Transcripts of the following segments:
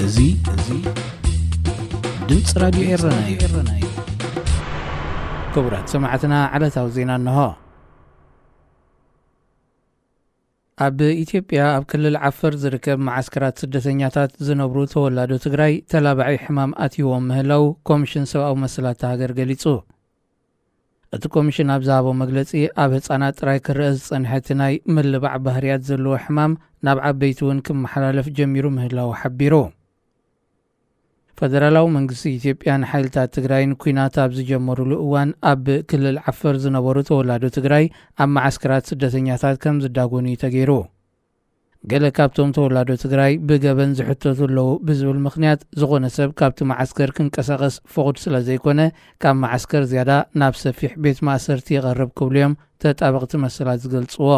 እዚ እዚ ድምፂ ራዲዮ ኤረና እዩ። ክቡራት ሰማዕትና፣ ዕለታዊ ዜና እንሆ። ኣብ ኢትዮጵያ ኣብ ክልል ዓፈር ዝርከብ መዓስከራት ስደተኛታት ዝነብሩ ተወላዶ ትግራይ ተላባዒ ሕማም ኣትይዎም ምህላው ኮሚሽን ሰብኣዊ መሰላት ሃገር ገሊጹ። እቲ ኮሚሽን ኣብ ዝሃቦ መግለጺ፣ ኣብ ህጻናት ጥራይ ክረአ ዝጸንሐ እቲ ናይ ምልባዕ ባህርያት ዘለዎ ሕማም ናብ ዓበይቲ እውን ክመሓላለፍ ጀሚሩ ምህላው ሓቢሩ። ፈደራላዊ መንግስቲ ኢትዮጵያን ሓይልታት ትግራይን ኲናት ኣብ ዝጀመሩሉ እዋን ኣብ ክልል ዓፈር ዝነበሩ ተወላዶ ትግራይ ኣብ መዓስከራት ስደተኛታት ከም ዝዳጎኑ እዩ ተገይሩ። ገለ ካብቶም ተወላዶ ትግራይ ብገበን ዝሕተቱ ኣለዉ ብዝብል ምኽንያት ዝኾነ ሰብ ካብቲ መዓስከር ክንቀሳቐስ ፍቑድ ስለ ዘይኮነ ካብ መዓስከር ዝያዳ ናብ ሰፊሕ ቤት ማእሰርቲ ይቐርብ ክብሉ እዮም ተጣበቕቲ መሰላት ዝገልጽዎ።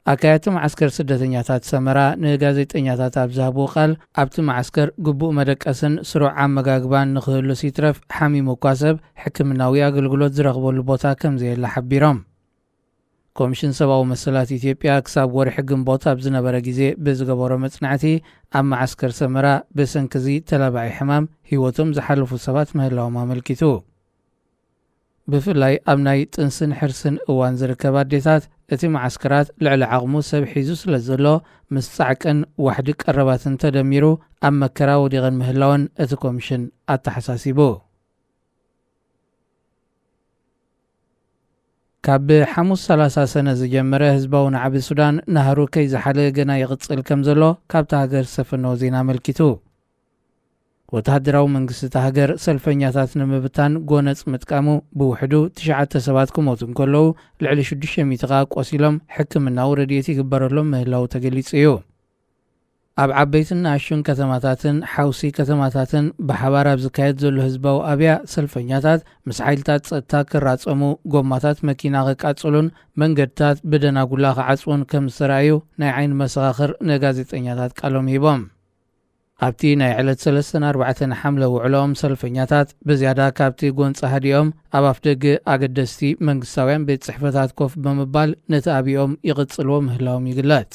ኣካያዲ መዓስከር ስደተኛታት ሰመራ ንጋዜጠኛታት ኣብ ዝሃብዎ ቃል፣ ኣብቲ መዓስከር ግቡእ መደቀስን ስሩዕ ኣመጋግባን ንኽህሉስ ይትረፍ ሓሚሙ እኳ ሰብ ሕክምናዊ ኣገልግሎት ዝረኽበሉ ቦታ ከም ዘየለ ሓቢሮም። ኮሚሽን ሰብኣዊ መሰላት ኢትዮጵያ ክሳብ ወርሒ ግንቦት ኣብ ዝነበረ ግዜ ብዝገበሮ መጽናዕቲ፣ ኣብ መዓስከር ሰመራ ብሰንኪ እዚ ተላባዒ ሕማም ህይወቶም ዝሓለፉ ሰባት ምህላዎም ኣመልኪቱ። ብፍላይ ኣብ ናይ ጥንስን ሕርስን እዋን ዝርከብ ኣዴታት፣ እቲ መዓስከራት ልዕሊ ዓቕሙ ሰብ ሒዙ ስለ ዘሎ፣ ምስ ጻዕቅን ዋሕዲ ቀረባትን ተደሚሩ ኣብ መከራ ወዲቐን ምህላወን እቲ ኮሚሽን ኣተሓሳሲቡ። ካብ ሓሙስ ሰላሳ ሰነ ዝጀመረ ህዝባዊ ናዕቢ ሱዳን ናህሩ ከይዝሓለ ገና ይቕጽል ከም ዘሎ ካብቲ ሃገር ዝሰፈነዎ ዜና ኣመልኪቱ። ወተሃደራዊ መንግስቲ እታ ሃገር ሰልፈኛታት ንምብታን ጎነጽ ምጥቃሙ ብውሕዱ ትሽዓተ ሰባት ክሞቱ እንከለዉ፣ ልዕሊ ሽዱሽተ ሚእቲ ከኣ ቆሲሎም ሕክምናዊ ረድኤት ይግበረሎም ምህላዉ ተገሊጹ እዩ። ኣብ ዓበይትን ንኣሽቱን ከተማታትን ሓውሲ ከተማታትን ብሓባር ኣብ ዝካየድ ዘሎ ህዝባዊ ኣብያ፣ ሰልፈኛታት ምስ ሓይልታት ጸጥታ ክራጸሙ፣ ጎማታት መኪና ክቃጽሉን መንገድታት ብደናጉላ ክዓጽዉን ከም ዝተራእዩ ናይ ዓይኒ መሰኻኽር ንጋዜጠኛታት ቃሎም ሂቦም። ኣብቲ ናይ ዕለት ሰለስተን ኣርባዕተን ሓምለ ውዕሎኦም፣ ሰልፈኛታት ብዝያዳ ካብቲ ጎንጺ ሃዲኦም፣ ኣብ ኣፍደገ ኣገደስቲ መንግስታውያን ቤት ጽሕፈታት ኮፍ ብምባል ነቲ ኣብያኦም ይቕጽልዎ ምህላዎም ይግለጽ።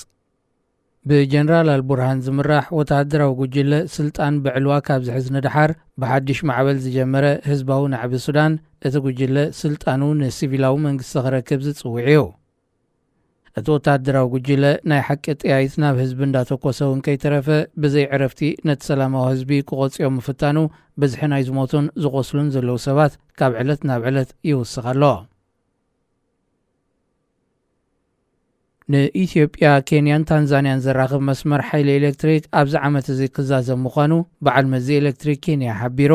ብጀነራል ኣልቡርሃን ዝምራሕ ወተሃደራዊ ጉጅለ፣ ስልጣን ብዕልዋ ካብ ዝሕዝ ንደሓር፣ ብሓድሽ ማዕበል ዝጀመረ ህዝባዊ ናዕቢ ሱዳን፣ እቲ ጉጅለ ስልጣኑ ንሲቪላዊ መንግስቲ ክረክብ ዝጽውዕ እዩ። እቲ ወተሃደራዊ ጉጅለ፣ ናይ ሓቂ ጠያይት ናብ ህዝቢ እንዳተኮሰ እውን ከይተረፈ፣ ብዘይ ዕረፍቲ ነቲ ሰላማዊ ህዝቢ ክቖጽዮ ምፍታኑ፣ ብዝሒ ናይ ዝሞቱን ዝቖስሉን ዘለዉ ሰባት ካብ ዕለት ናብ ዕለት ይውስኽ ኣሎ። ንኢትዮጵያ፣ ኬንያን ታንዛንያን ዘራኽብ መስመር ሓይሊ ኤሌክትሪክ ኣብዚ ዓመት እዚ ክዛዘም ምዃኑ በዓል መዚ ኤሌክትሪክ ኬንያ ሓቢሩ።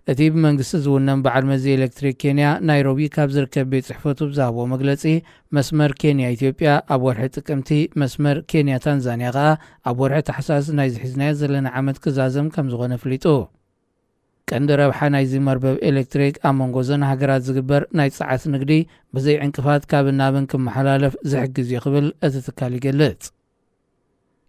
እቲ ብመንግስቲ ዝውነን በዓል መዚ ኤሌክትሪክ ኬንያ፣ ናይሮቢ ካብ ዝርከብ ቤት ጽሕፈቱ ብዝሃብዎ መግለጺ፣ መስመር ኬንያ ኢትዮጵያ ኣብ ወርሒ ጥቅምቲ፣ መስመር ኬንያ ታንዛንያ ከኣ ኣብ ወርሒ ታሕሳስ ናይዚ ሒዝናዮ ዘለና ዓመት ክዛዘም ከም ዝኾነ ኣፍሊጡ። ቀንዲ ረብሓ ናይዚ መርበብ ኤሌክትሪክ ኣብ መንጎ እዘን ሃገራት ዝግበር ናይ ጸዓት ንግዲ ብዘይ ዕንቅፋት ካብን ናብን ክመሓላለፍ ዝሕግዝ እዩ ክብል እቲ ትካል ይገልጽ።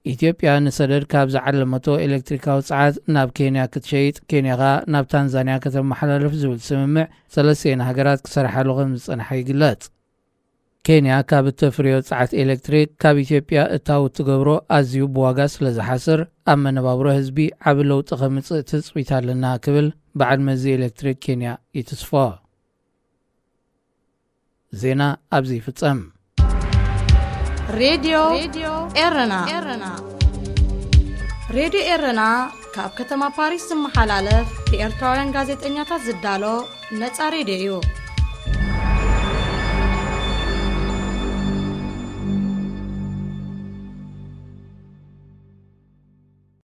ኢትዮጵያ ንሰደድ ካብ ዝዓለመቶ ኤሌክትሪካዊ ጸዓት ናብ ኬንያ ክትሸይጥ፣ ኬንያ ከኣ ናብ ታንዛንያ ከተመሓላልፍ ዝብል ስምምዕ ሰለስቲኤን ሃገራት ክሰርሓሉ ከም ዝጸንሓ ይግለጽ። ኬንያ ካብ እተፍርዮ ጸዓት ኤሌክትሪክ ካብ ኢትዮጵያ እታወት ትገብሮ ኣዝዩ ብዋጋ ስለ ዝሓስር፣ ኣብ መነባብሮ ህዝቢ ዓቢ ለውጢ ከምጽእ ትጽቢት ኣለና ክብል በዓል መዚ ኤሌክትሪክ ኬንያ ይትስፎ። ዜና ኣብዚ ይፍጸም። ሬድዮ ኤረና። ሬድዮ ኤረና ካብ ከተማ ፓሪስ ዝመሓላለፍ ብኤርትራውያን ጋዜጠኛታት ዝዳሎ ነጻ ሬድዮ እዩ።